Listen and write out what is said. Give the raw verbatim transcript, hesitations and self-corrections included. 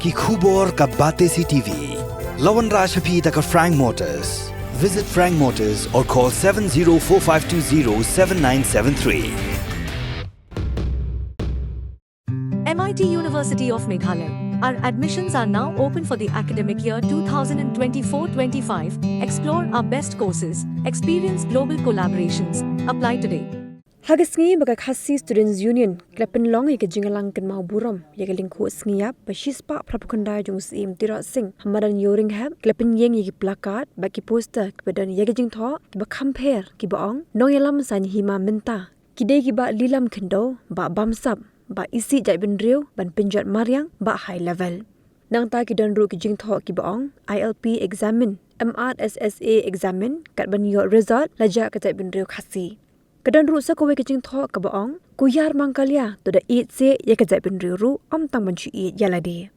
Ki khubor ka Batesi TV. La wanrah sha phi da ka Frank Motors. Visit Frank Motors or call seven zero four five two zero seven nine seven three. M I T University of Meghalaya. Our admissions are now open for the academic year two thousand twenty-four twenty-five. Explore our best courses, experience global collaborations. Apply today. Ha ka sngi ba ka Khasi Students Union ka la pynlong ïa ka jingïalang kynmaw burom ïa ka lyngkhuh sngi ïap ba shispah phraphew khyndai jong u Syiem Tirot Sing ha madan Ïewrynghep, ka la pynïeng ïa ki placard bad ki poster kiba don ïa ki jingthoh kiba kham pher kiba ong: Nongïalam saiñ hima mynta. Ki dei ki Bah Lilam Khyndew, Bah Bamsap, Bah Isih Jaitbynriew ban pynjot mariang Bah High Level. Nangta ki don ruh ki jingthoh kiba ong: I L P examine, M R S S A examine, kat ban ïoh result la jah ka jaitbynriew Khasi. Ka don ruh sa kawei ka jingthoh kaba ong: Ko ïar Mangkalia, to da ïeit seh ïa ka jaitbynriew ruh, ym tang ban shu ïeit ïa lade.